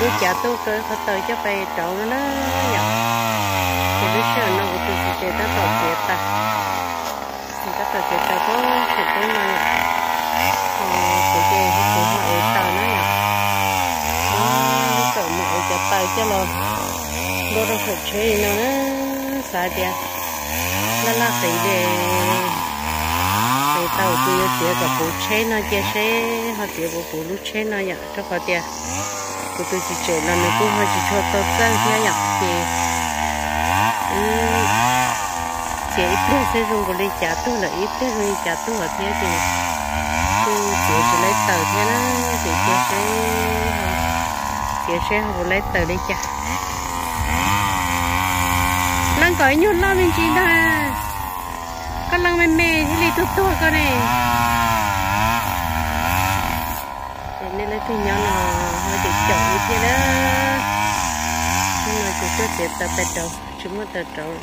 Lub cav tuaj rau ib qhov taws coj pais rauv no na yom. Ces lub sij hawm no kuv tus txiv tsev tab tom txiav taws, tab tom txiav taws pab saum toob no yom. Kuv ces kuv ho ev taws na yom. Tab tom mus ev cov taws coj los ntua rau saum tsheb li no na. Xav tias laj laj qev ces qev taws kuv yuav txiav kom puv tsheb no cia seb ho txiav puv puv lub tsheb no yom, rau qhov tias kuv tus txiv tsev los nws kuj ho tsis tshua tau txawj thiab yom, ces txiav ib pliag xwb zoo nkaus li cav tuag lawm, ib pliag zoo li cav tuag thiab ces kuj txiav tsis laib taws thiab na, ces cia seb, txiav seb ho puas laib taws li cas. Leej kom ib nyuag loj me ntsis ntag, koj leej me me thiaj li tuag tuag koj ne. Ces nej leej twg nyob no ho caum caum wb thiab na. Hnub no ces tuaj txiav taws pais rauv, tsis muaj taws rauv.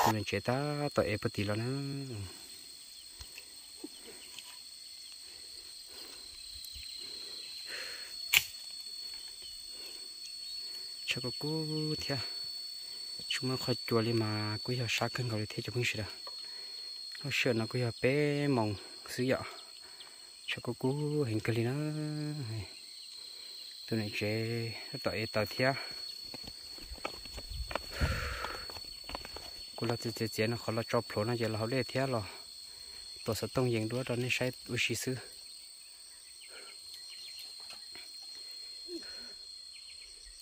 Tus niam tsev tab tom ev puag tim los na. Tshav kub kub thiab, tsis muaj qhov cua li mas kuj yog sab kawg nkaus li thiab cov phooj ywg sawv daws. Lub sij hawm no kuj yog peb moos xwb yom. Tshav kub kub heev kawg li na. Tus niam tsev tab tom ev taws thiab. Kuv los txiav txiav txiav no qhov los tso plhuav no ces los hauv dej thiab los tuav xov tooj yees duab rau nej saib ua si xwb.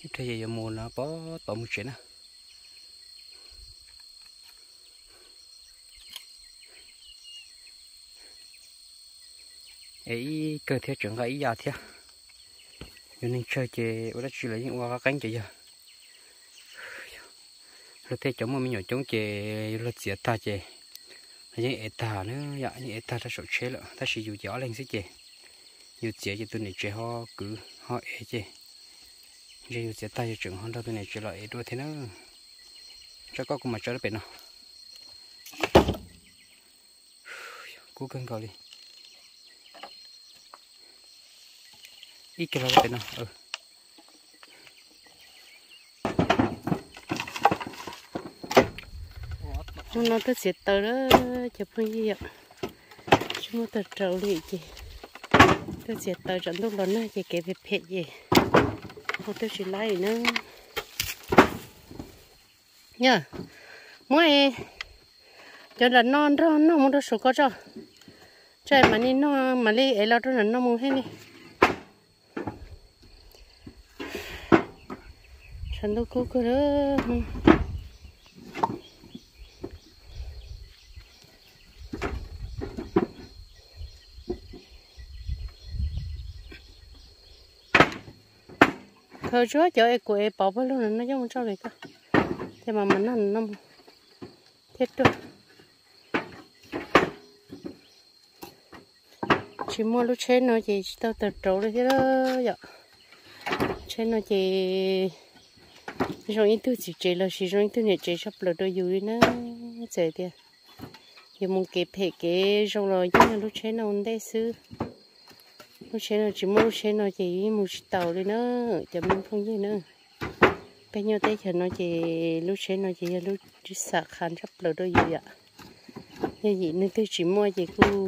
Ib pliag ces yuav mus no pov tod mus tsev na. Es ib kawg thiab tseem nqa ib yam thiab. Yus neeg tsawg ces ua dab tsi los yeej ua qab qeeb ces yog luag tej cov muaj me nyuam coob ces yus luag txiav tag ces los yeej ev tag na yom, yeej ev tag rau saum tsheb lawm, tab sis yus ces ob leeg xwb ces yus txiav ces tus niam tsev ho kwv ho ev ces ntshe yus txiav tag yus tseem ho nrog tus niam tsev los ev dua thiab na. Tso koj kuv mam tso rau pem no. Kub kawg nkaus li. Ib kawg los rau pem no. Hnub no tuaj txiav taws lawm cov phooj ywg yom. Tsis muaj taws rauv li ces tuaj txiav taws, tsam ntuj los nag ces kev phem phem ces ua tuaj tsis laib na. Yog muab cov nram no nrog noj mus rau saum ko tso, tso mam li noj mam li ev los rau nram no mus thiab li. Tshav ntuj kub kawg li. Khaws tsuag cov es kuv es pov pawg lug no coj mus tso lawm ko. Ces mas mas noj no thiab tuaj. Tsis muaj lub tsheb no ces tsis tau tawm rauv li thiab yom. Tsheb no ces zoo ib tug txiv tsev los sis zoo ib tug niam tsev tshaj plaws rau yus li na. Txawm tias yus mus kev phem kev zoo los yeej yog lub tsheb no ua ntej xwb. Lub tsheb no tsis muaj lub tsheb no ces yeej mus tsis taus li na, cov me phooj ywg na. Peb nyob teb chaws no ces lub tsheb no ces yog lub xam qha tshaj plaws rau yus yom. Yog yim neeg twg tsis muaj ces kuj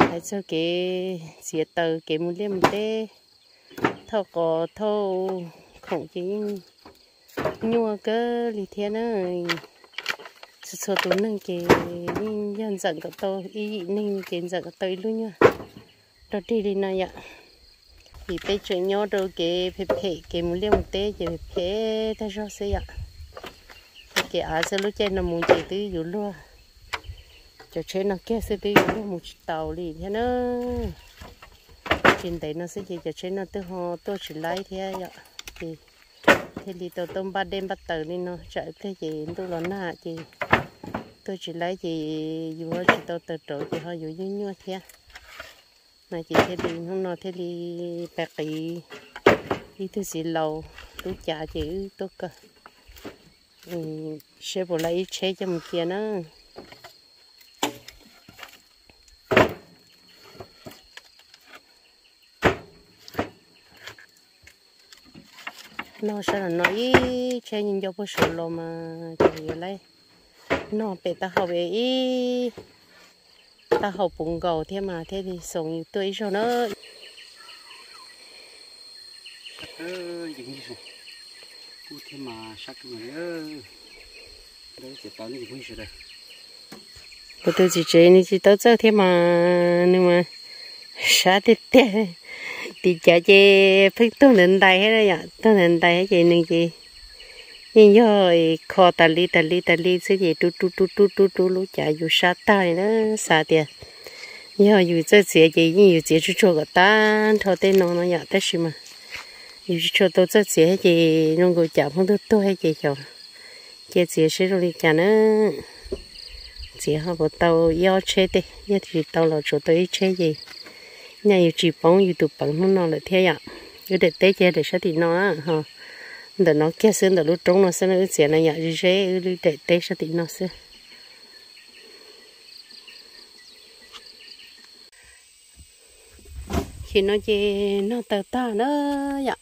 hais txog kev txiav taws kev mus liaj mus teb, thauj qos thauj khoom ces yeej nyuaj kawg li thiab na. Txhua txhua tus neeg ces yeej yog ntxawm kom tau, ib yim neeg ces ntxawm kom tau ib lub nyuag rog dig li no yom. Vim peb tseem nyob rau kev phem phem kev mus liaj mus teb ces phem phem tag zog xwb yom. Kev av xwb lub caij no mus ces twb yuav luag, cov tsheb no kiag xwb twb yuav luag mus tsis taus li thiab na. Tsis ntev no xwb ces cov tsheb no twb ho tuaj tsis laib thiab yom. Ces thiaj li tau tuaj npaj dej npaj taws li no tsam ib pliag ces ntuj los nag ces tuaj tsis laib ces yus ho tsis tau taws rauv ces ho yuav yeej nyuaj thiab. No ces thiaj li hnub no thiaj li pais qiv ib tug txiv laus lub cav ces wb tuaj kawm seb puas laib ib tsheb coj mus cia na. No sab no ib tsheb nco puag saud los mas ces yuav laib no pem taub hau ib taub hau puv nkaus thiab mas thiaj li xoom yus tuaj ib zaug na. Kuv tus txiv tsev nws tsis tau txawj thiab mas nws mas sab tiag tiag. Tim cav ces pheej tuag ntawd ntais thiab yom, tuag ntawd ntais thiab ces nws ces yeej yog kho tas li tas li tas li xwb ces rub rub rub rub rub rub lub cav yus sab tag li na. Xav tias yog yus txawj txiav ces yeej yus txiav tsuag tsuag kom tag nrho tej no no yom, tab sis mas yus tsis tshua tau txawj txiav thiab ces zoo nkaus cav pheej tuag tuag thiab ces xyov cia txiav seb zoo li cas na. Txiav ho puas tau ib ob tsheb tej, yog tsis tau los tsuas tau ib tsheb ces nyaj yus tsis poob yus tus peev hnub no lawm thiab yom. Wb daim teb ces daim sab tim no ho ntawm no kiag xwb, ntawm lub roob no xwb no wb txiav no yom, ze ze wb lub daim teb sab tim no xwb. Chim no ces nog taws tag na yom,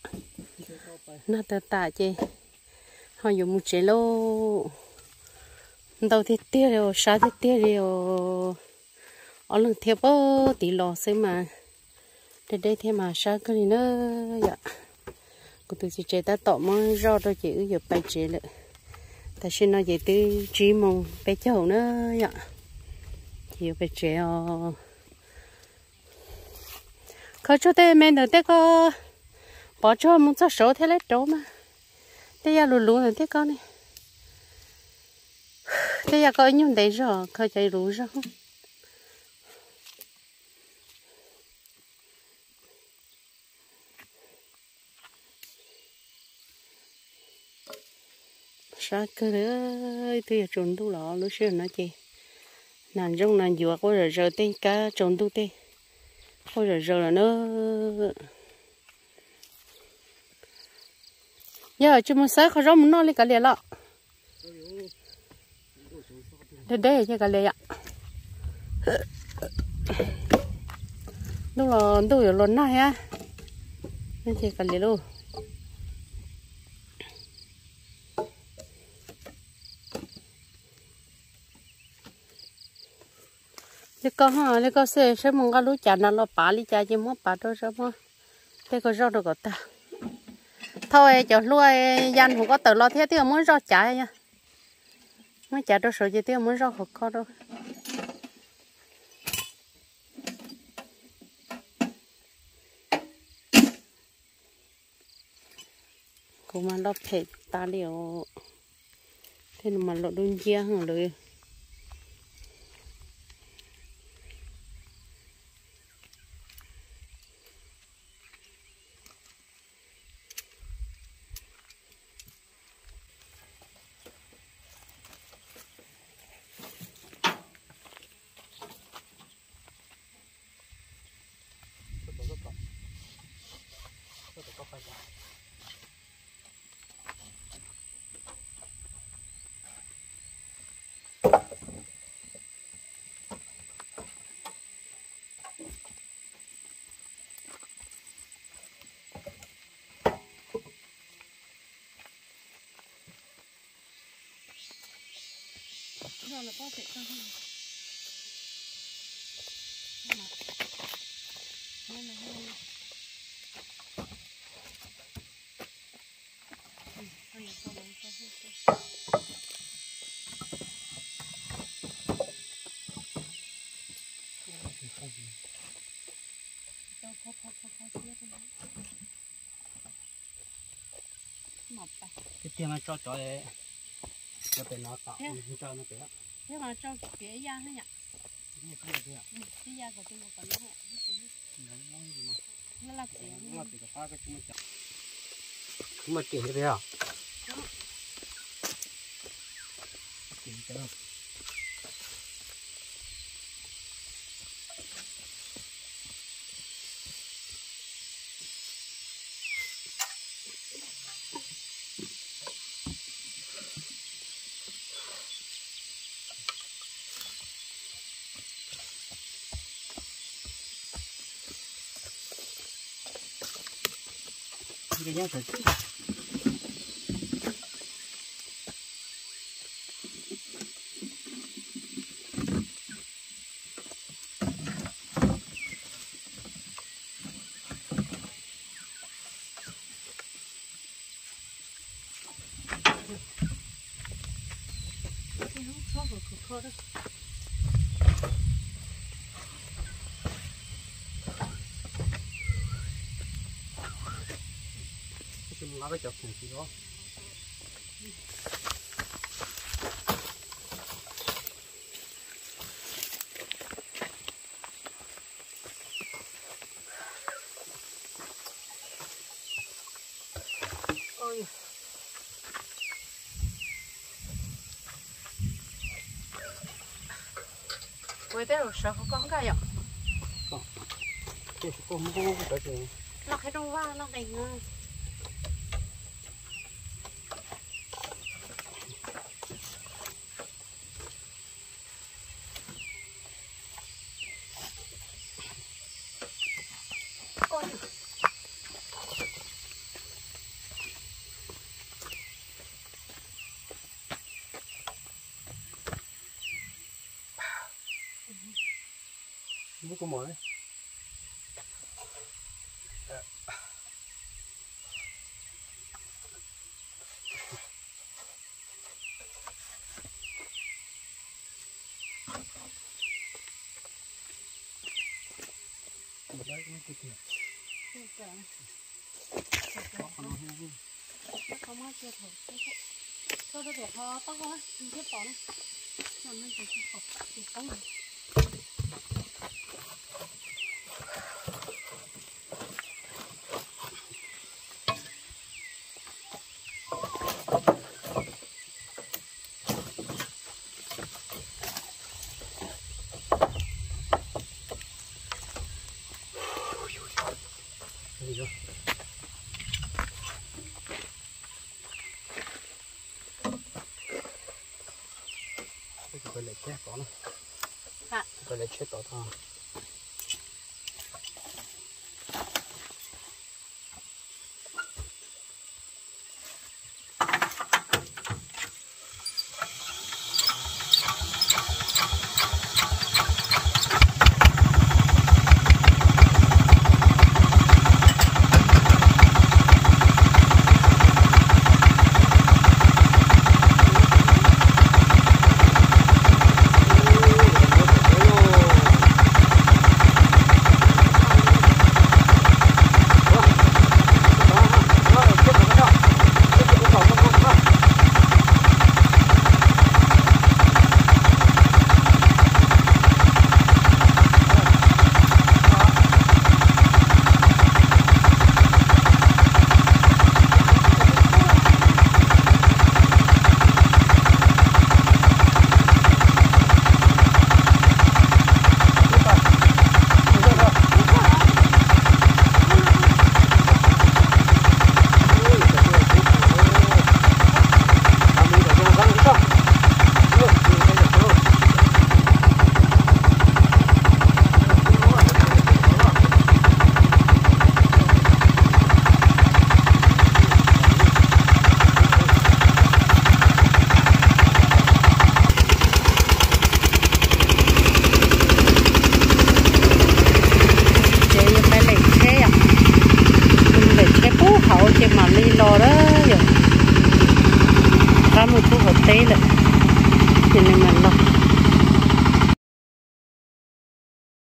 nog taws tas ces ho yuav mus tsev lauj. Ntau tiag tiag li os, sab tiag tiag li os. Ob leeg thiab pab tiv los xwb mas deb deb thiab mas sab kawg li na yom. Kuv tus txiv tsev tab tom muab zoj rau ces wb yuav pais tsev lawm. Tam sim no ces twb tsib moos peb caug na yom, ces yuav pais tsev os. Khaws tsuag tej me ntawm tej ko, pov tsuag mus txog saud thiab lawm rauv mas. Tej yaj luv luv ntawm tej ko ne, tej yaj ko ib nyuag ntev zog khaws cov luv zog. Sab kawg li, twb yog tsaus ntuj los lub sij hawm no ces nas ntsooj nas ncuav quaj zom zaws, tej kab tsaus ntuj tej quaj zom zaws lawm na. Yog tsis mus xawb qhov zaub mus noj li kav liam los. Deb deb ces kav liam yom. Ntuj los ntuj yuav los nag thiab, ces kav liam lauj. Li koj, li koj xwb, saib mus nqa lub cav nrad los pav li cas ces muab pav rau, muab tej ko zoj rau kom tag. Thauj cov hlua ya hauv ko tawm los thiab twb muab zoj cav, muab cav rau saud ces twb muab zoj qhov ko rau. Kuv mas loj phem tas li os. Tej no mas los dub nciab lawm. Tiag tiag mas tso cov, cov pem no tom, tso no pem. Thiab mas tso kev ya na yom. Ib ya kom tus mus kom no. Laj txiv, laj txiv kom pab koj tsis muaj cov. Muaj cem li peb os. Kuv tej zaum sawv hauv koj nkaj yom. Loj qhib rooj vag loj nqis no. Lawv tsheb tod tod.